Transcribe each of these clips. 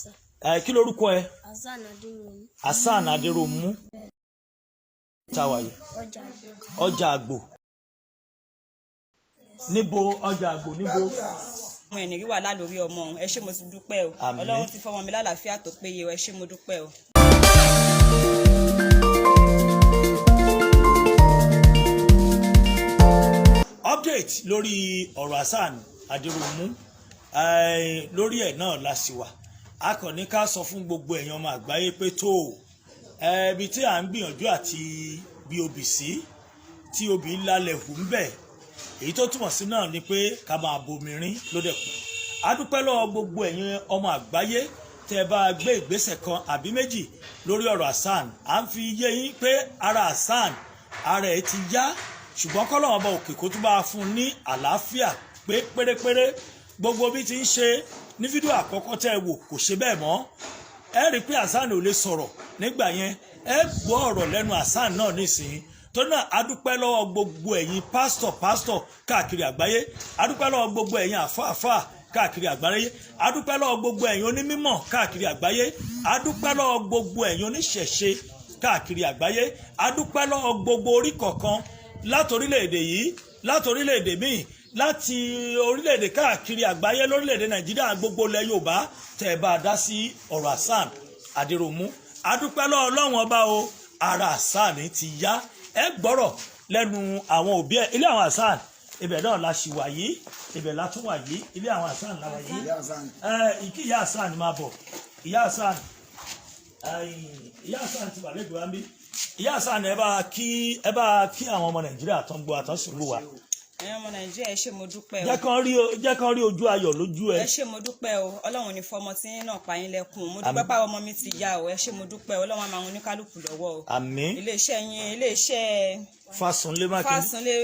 Sir. Ẹ kí lorúkọ ẹ? Hasan Adéròmú. Hasan Adéròmú táwa yìí. Ọjà Àgbò. Ọjà Àgbò níbo? Ọjà Àgbò níbo? Mo ẹ̀ ní rí wàhálà lórí ọmọ òun. Ẹ ṣé, mo ti dúpẹ́ o. Àmín. Ọlọ́run ti fọmọ mi lálàáfíà tó péye o. Ẹ ṣé, mo dúpẹ́ o. Update lórí ọ̀rọ̀ Hasan Adéròmú, lórí ẹ̀ náà la sì wà. A kàn ní ká sọ fún gbogbo èèyàn ọmọ àgbáyé pé tó ibi tí à ń gbìyànjú àti bí obì sí tí obì lálẹ́ hù ń bẹ̀, èyí tó túmọ̀ sí náà ni pé ká máa bomi rín lódẹ̀kù. A dúpẹ́ lọ́wọ́ gbogbo ẹ̀yin ọmọ àgbáyé tẹ́ ẹ bá gbé ìgbésẹ̀ kan àbí méjì lórí ọ̀rọ̀ Hasan. À ń fi yé yín pé ara Hasan, ara ẹ̀ ti yá, ṣùgbọ́n kọ́lọ́run ọba òkè kó tún bá a fún un ní àlàáfíà pé pérépéré. Gbogbo bí ti ń ṣe ní fídíò àkọ́kọ́ tẹ́ ẹ wò, kò ṣe bẹ́ẹ̀ mọ́. Ẹ rí i pé Hasan ò lè sọ̀rọ̀ nígbà yẹn. Ẹ gbọ́ ọ̀rọ̀ lẹ́nu Hasan náà nísìnyí. Tó náà, a dúpẹ́ lọ́wọ́ gbogbo ẹ̀yin pásítọ̀ pásítọ̀ káàkiri àgbáyé, a dúpẹ́ lọ́wọ́ gbogbo ẹ̀yin àfáàfáà káàkiri àgbáyé, a dúpẹ́ lọ́wọ́ gbogbo ẹ̀yin onímọ̀ káàkiri àgbáyé, a dúpẹ́ lọ́wọ́ gbogbo ẹ̀yin oníṣẹ̀ṣe káàkiri àgbáyé, a dúpẹ́ lọ́wọ́ gbogbo orí kọ̀ọ̀kan láti orílẹ̀-èdè yìí, láti orílẹ̀-èdè míì, láti orílẹ̀-èdè káàkiri àgbáyé, lórílẹ̀-èdè Nàìjíríà, gbogbo ilẹ̀ Yorùbá tẹ̀ ẹ bá a dá sí ọ̀rọ̀ Hasan Adéròmú. A dúpẹ́ lọ́wọ́ Ọlọ́run ọba o. Ara Hasan ti yá. Ẹ gbọ́rọ̀ lẹ́nu àwọn òbí ẹ̀. Ilé àwọn Hasan, ibẹ̀ náà la ṣì wà yìí, ibẹ̀ la tún wà yìí. Ilé àwọn Hasan la wà yìí. Ẹ ìkí ìyá Hasan máa bọ̀. Ìyá Hasan, ìyá Hasan ti wà lẹ́gbẹ̀ẹ́ wa ń bí. Ìyá Hasan, ẹ bá kí àwọn ọmọ Nàìjíríà tó ń gbọ́ àtọ́sùn wò wá. Ẹ̀yin ọmọ Nàìjíríà, ẹ ṣé, mo dúpẹ́ o. Jẹ́ kán rí ojú ayọ̀ lójú ẹ. Ẹ ṣé, mo dúpẹ́ o. Ọlọ́run ní fọmọ tí yín náà pa yín lẹ́kùn. Mo dúpẹ́ pàwọn ọmọ mi ti yá o. Ẹ ṣé, mo dúpẹ́ o. Ọlọ́run á máa ń oníkálukú lọ́wọ́ o. Àmín. Iléeṣẹ́ yín, iléeṣẹ́ Fásunlé Mákindé. Fásunlé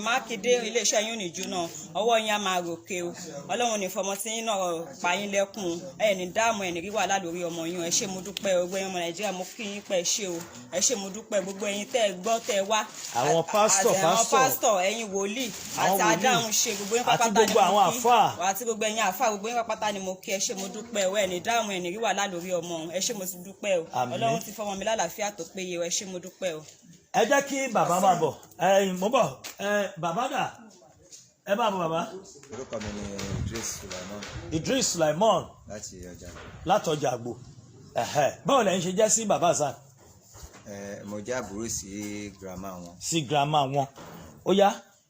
Mákindé, iléeṣẹ́ yín ò ní jóná, ọwọ́ yín á máa ròkè o. Ọlọ́run ní fọmọ tí yín náà pa yín lẹ́kùn. Ẹ ní dáàmú, ẹ ní rí wàhálà lórí ọmọ yín o. Ẹ ṣé, mo dúpẹ́ o. Gbogbo ẹ̀yin ọmọ Nàìjíríà, mo kí yín pẹ́. Ẹ ṣé o, ẹ ṣé, mo dúpẹ́. Gbogbo ẹ̀yin tẹ́ ẹ gbọ́, tẹ́ ẹ wá. Àwọn pásítọ̀, àti àwọn pásítọ̀. Pásítọ̀, ẹ̀yin wòlíì Àwọn àti wòlíì. adáhùn ṣe, gbogbo yín Àti pápátá ni gbogbo mo àwọn kí. àfáà. Àti gbogbo ẹ̀yin àfáà, gbogbo yín pápátá ni mo kí. Ẹ ṣé, mo dúpẹ́ o. Ẹ ní dáàmú, ẹ ní rí wàhálà lórí ọmọ o. Ẹ ṣé, mo ti dúpẹ́ o. Àmín. Ọlọ́run ti fọmọ mi lálàáfíà tó péye o. Ẹ ṣé, mo dúpẹ́ o. Ẹ jẹ́ kí bàbá máa bọ̀. Ẹ mo bọ̀. Ẹ bàbá dà? Ẹ bá bọ̀, bàbá. Orúkọ mi ni Idris Sulaiman. Idris Sulaiman. Láti ọjà Àgbò. Látọjà Àgbò. Ẹ̀hẹ́. Báwo lẹ́yìn ṣe jẹ́ sí bàbá Hasan? Ẹ mo jẹ́ àbúrò sí grandma wọn. Sí grandma wọn. Ó yá,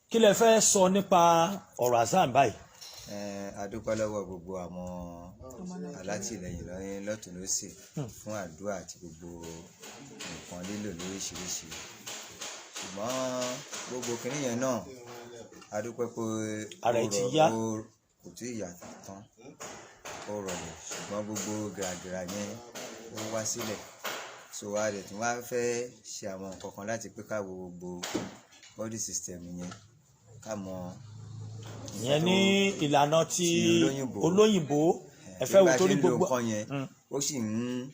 kí lẹ fẹ́ sọ nípa ọ̀rọ̀ Hasan báyìí? Ẹ a dúpẹ́ lọ́wọ́ gbogbo àwọn alátìlẹyìn lọ́yìn lọ́tùn lósì fún àdúrà àti gbogbo nǹkan lílò lóríṣiríṣi, ṣùgbọ́n gbogbo kinní yẹn náà, a dúpẹ́ pé Ara ó ẹ̀ ti rọ- yá. Kò tí ì yá tán, ó rọlẹ̀, ṣùgbọ́n gbogbo gìràgìrà yẹn ó wá sílẹ̀. So a dẹ̀ tún wá fẹ́ ṣe àwọn nǹkan kan láti pé ká wo gbogbo body system yẹn, ká mọ Ìyẹn ní ìlànà ti ti olóyìnbó. Olóyìnbó. Ẹ fẹ́ wo bí bá ṣe torí ń lo gbogbo nǹkan yẹn, ó sì ń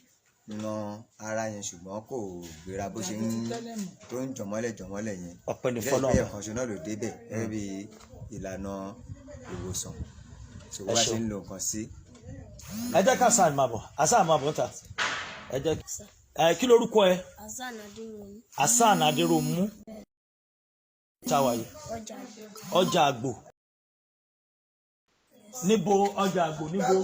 na ara yẹn, ṣùgbọ́n kò gbéra bó ṣe ń tó ń jọmọ́lẹ̀ jọmọ́lẹ̀ yẹn. Ọpẹ́ ní Ilé fọ́lọ́run. ìgbé ẹ̀kan ṣo náà ló débẹ̀ gẹ́gẹ́ bí ìlànà ìwòsàn, so Ẹ bá ṣe ṣeun. ń lo nǹkan sí. Ẹ jẹ́ ká Hasan máa bọ̀. Hasan máa bọ̀ níta. Ẹ jẹ́ Sir. ẹ kí lorúkọ ẹ? Hasan Adéròmú. Hasan Adéròmú táwa yìí. Ọjà Àgbò. Ọjà Àgbò níbo? Ọjà Àgbò níbo?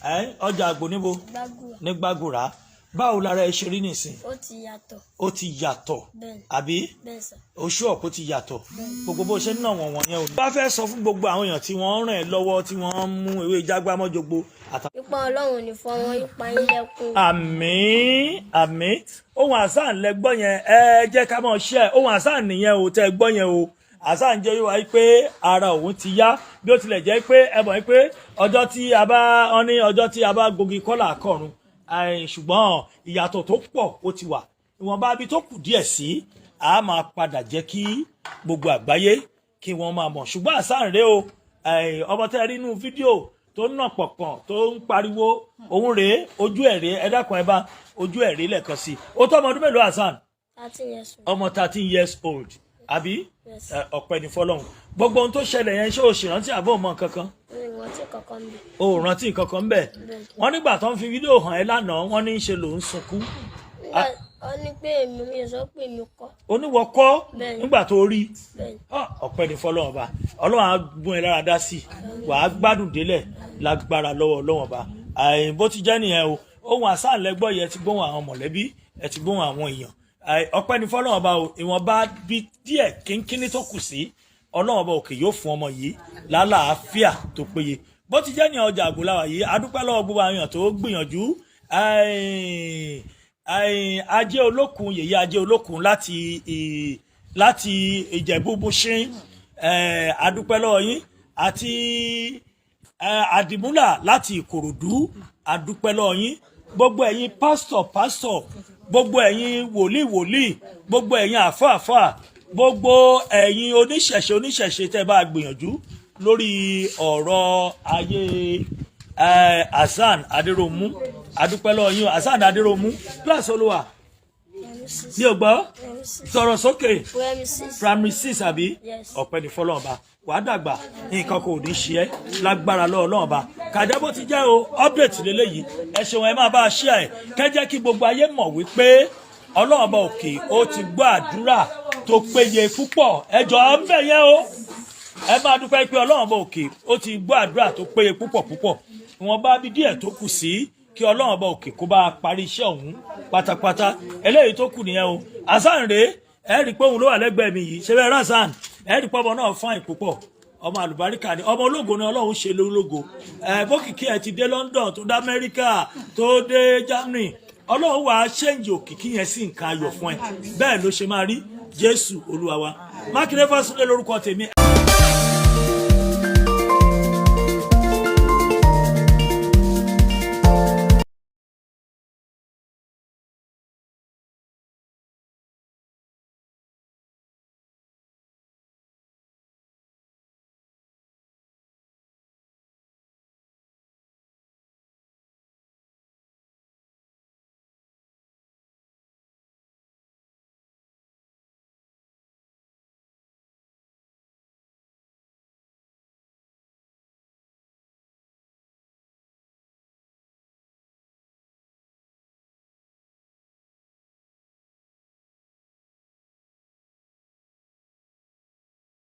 Ẹ ọjà Àgbò níbo? Gbágùrà. Ní Gbàgùrà. Báwo lára ẹ ṣe rí nìsín? Ó ti yàtọ̀. Ó ti yàtọ̀? Bẹ́ẹ̀. Àbí? Bẹ́ẹ̀ sà. Oṣù ọ̀pọ̀ ti yàtọ̀, gbogbo bó ṣe ń nà wọ̀n wọ̀n yẹn ò ní. Bá fẹ́ sọ fún gbogbo àwọn èèyàn tí wọ́n ń ràn ẹ́ lọ́wọ́, tí wọ́n ń mú ewé jágbámọ́jogbo àtàwọn. Ipa Ọlọ́run ní fọwọ́n ipa yín lẹ́kùn. Àmín, àmín. Ohun Hasan lẹ gbọ́ yẹn. Ẹ jẹ́ ká mọ̀ ṣe ohun Hasan nìyẹn o tẹ́ gbọ́ yẹn o. Hasan jẹ́ yóò wáyé pé ara òun ti yá, bí ó tilẹ̀ jẹ́ pé ẹ mọ̀ pé ọjọ́ tí a bá wọn ní ọjọ́ tí a bá gogi kọ́là kọ̀run, ṣùgbọ́n ìyàtọ̀ tó pọ̀ ó ti wà. Ìwọ̀nba ibi tó kù díẹ̀ sí, a máa padà jẹ́ kí gbogbo àgbáyé kí wọ́n máa mọ̀. Ṣùgbọ́n Hasan rèé o. Ọmọ tẹ́ rí inú fídíò tó ń nà pọ̀pọ̀n, tó ń pariwo, òun rèé. Ojú ẹ̀ rèé. Ẹ dákun, ẹ bá ojú ẹ̀ rèé lẹ́ẹ̀kan sí i. Ó tó ọmọ ọdún mélòó, Hasan? 13 years old. Ọmọ 13 years old, àbí? Yes. Ọpẹ́ ní fọ́lọ́run. Gbogbo ohun tó ṣẹlẹ̀ yẹn, ṣé o ṣèrántí àbọ̀ mọ́ kankan? Mi ò Rántí kankan bẹ̀. O ò rántí nǹkan kan bẹ́ẹ̀? Bẹ́ẹ̀. Wọ́n nígbà tó ń fi fídíò hàn ẹ́ lánàá, wọ́n ní í ṣe lòún sunkún. Nígbà wọ́n ní pé èmi, mi ò sọ pé èmi kọ́. Oníwọ̀ kọ́? Bẹ́ẹ̀. Nígbà tó rí. Bẹ́ẹ̀ ni. Ah, ọpẹ́ ní fọ́lọ́run Ọba. Ọlọ́run á gún ẹ lára dá sí i, wàá gbádùn délẹ̀ lágbára lọ́wọ́ Ọlọ́run Ọba. Àì, bó ti jẹ́ nìyẹn o. Ohun àṣà lẹ́gbọ́ yẹ ti gbóhùn àwọn mọ̀lẹ́bí, ẹ ti gbóhùn àwọn èèyàn. Àì, ọpẹ́ ní fọ́lọ́run Ọba o. Ìwọ̀nba bí díẹ̀ kínkínní tó kù sí, Ọlọ́run Ọba òkè yóò fún ọmọ yìí lálàáfíà tó péye. Bó ti jẹ́ ní ọjà àgbòláwà yìí, adúpẹ́ lọ́wọ́ gbogbo àwọn èèyàn tó gbìyànjú. Àì, àì, Ajé Olókun, yèyé Ajé Olókun láti Ìjẹ̀bú Bùṣín, adúpẹ́ lọ́wọ́ yín, àti Àdìmúlà láti Ìkòròdú, adúpẹ́ lọ́wọ́ yín. Gbogbo ẹ̀yin pásítọ̀ pásítọ̀, gbogbo ẹ̀yin wòlíì wòlíì, gbogbo ẹ̀yin àfáàfáà, gbogbo ẹ̀yin oníṣẹ̀ṣe oníṣẹ̀ṣe tẹ́ bá gbìyànjú lórí ọ̀rọ̀ ayé Hasan Adéròmú, adúpẹ́ lọ́wọ́ yín o. Hasan Adéròmú, class olúwa. Primary six. Mi ò gbọ́. Primary six. Sọ̀rọ̀ sókè. Primary six. Primary six, àbí? Yes. Ọpẹ́ ní fọ́lọ́run Ọba. Wàá dàgbà, nǹkan kò ní ṣe ẹ́ lágbára lọ́wọ́ Ọlọ́run Ọba. Kàjẹ́ bó ti jẹ́ o. Update lélẹ́yìí. Ẹ ṣeun, ẹ máa bá a share ẹ̀, kẹ́jẹ́ kí gbogbo ayé mọ̀ wípé Ọlọ́run Ọba òkè ó ti gbọ́ àdúrà tó péye púpọ̀. Ẹ jọ̀ọ́, ń bẹ̀ yẹn o. Ẹ máa dúpẹ́ pé Ọlọ́run Ọba òkè ó ti gbọ́ àdúrà tó péye púpọ̀ púpọ̀. Ìwọ̀nba bí díẹ̀ tó kù sí, kí Ọlọ́run Ọba òkè kó bá a parí iṣẹ́ ọ̀hún pátápátá. Eléyìí tó kù nìyẹn o. Hasan rèé, ẹ rí i pé òun ló wà lẹ́gbẹ̀ẹ́ mi yìí. Ṣe bẹ́ẹ̀, Hasan? Ẹ rí i pé ọmọ náà fine púpọ̀. Ọmọ àlùbáríkà ni, ọmọ ológo ni. Ọlọ́run ṣe lólógo ẹ. Bókìkí ẹ ti dé London, tó dé Amẹ́ríkà, tó dé Germany, Ọlọ́run wàá change òkìkí yẹn sí nǹkan ayọ̀ fún ẹ. Bẹ́ẹ̀ ló ṣe máa rí. Jésù Olúwa wa. Mákindé Fásúndé lórúkọ tèmi.